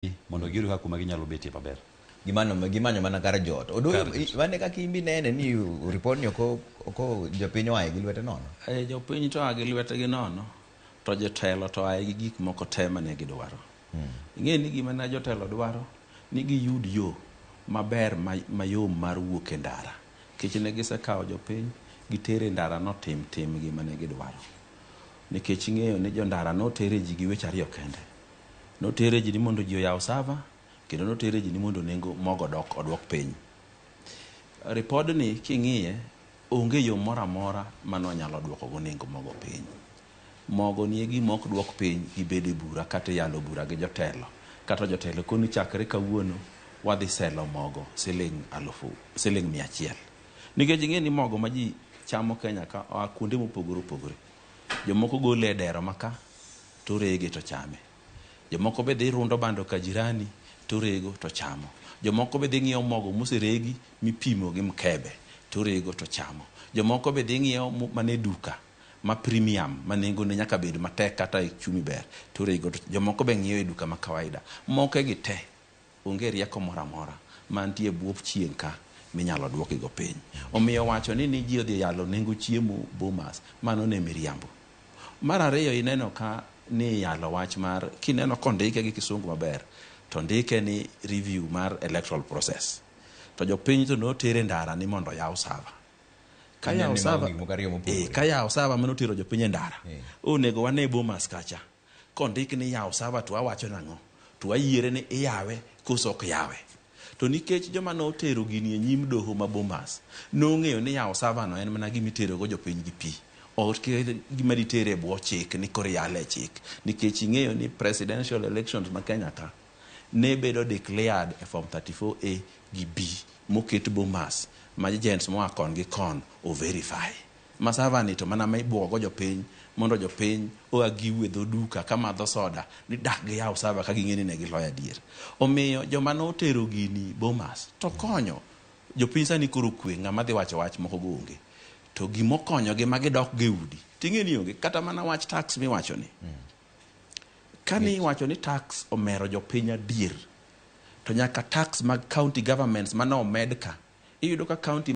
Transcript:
Mondo giyud kaka kuma ginyalo betie maber. Gimanyo mana kar jot. Odoyo. Kar jot. Mane kaka imbi nene ni report ni oko jopiny oaye gi lwete nono. E, jopiny to a gi lwetegi nono, to jotelo to ae gi gik moko te mane gidwaro. Ing'e ni gima ne jotelo dwaro ni giyud yo maber mayom mar wuok e ndara. Nikech ne gisekawo jopiny gitere ndara notim timgi mane gidwaro. Nikech ing'eyo ni jo ndara notere ji gi weche ariyo kende. Notere ji ni mondo ji oyaw server, kendo notere ji ni mondo nengo mogo dok odwok piny. Ripodni king'iye, onge yo moro amora mane wanyalo duoko go nengo mogo piny. Mogo ni e gima ok duok piny gi bedo e bura kata yalo bura gi jotelo. Kata jotelo koni chakre kawuono wadhi selo mogo siling alufu siling 100. Nikech ing'e ni mogo ma ji chamo Kenya ka oa kuonde mopogore opogore. Jomoko gole e dero maka to rege to chame. Jomoko be dhi rundo bando ka jirani to rego to chamo. Jomoko be dhi ng'iewo mogo moseregi mipimo gi mkebe to rego to chamo. Jomoko be dhi ng'iewo mane duka ma premium ma nengone nyaka bed matek kata e chumi ber to rego to jomoko be ng'iewo e duka ma kawaida. Moke gi te onge rieko moro amora mantie e bwo chieng' ka minyalo duokigo piny. Omiyo wacho ni ji odhi yalo nengo chiemo Bomas, mano ne miriambo. Mar ariyo, ineno ka ni yalo wach mar kineno kondike gi Kisungu maber to ndike ni review mar electoral process. To jopiny to notere ndara ni mondo oyaw server. Ka Ineno yawo ni mago server gik moko ariyo mopogore. Ka yawo server manotero jopiny e ndara. Onego wane Bomas kacha. Kondik ni yaw server to awacho nang'o? To wayiere ni iyawe koso ok yawe. To nikech joma notero gini e nyim doho ma Bomas nong'eyo ni yawo server no en mana gima itero go jopiny gi pi. Ok gima ditere e bwo chik ni koro iyale e chik. Nikech ing'eyo ni presidential elections ma Kenya ka ne bedo declared e form 34A gi B moket Bomas ma agents moa kon gi kon o verify. Ma server ni to mana ma ibuogo jopiny mondo jopiny oa giwe dho duka kamadho soda ni dak giyaw server ka ging'e ni ne giloyo adier. Omiyo joma notero gini Bomas to konyo jopiny sani koro kwe, ng'ama dhi wacho wach moko go onge. To gimokonyogi ma gidok go e udi ting'e ni onge kata mana wach tax miwacho ni. Kani iwacho ni tax omero jopiny adier, to nyaka tax mag county governments mane omed ka, iyudo ka county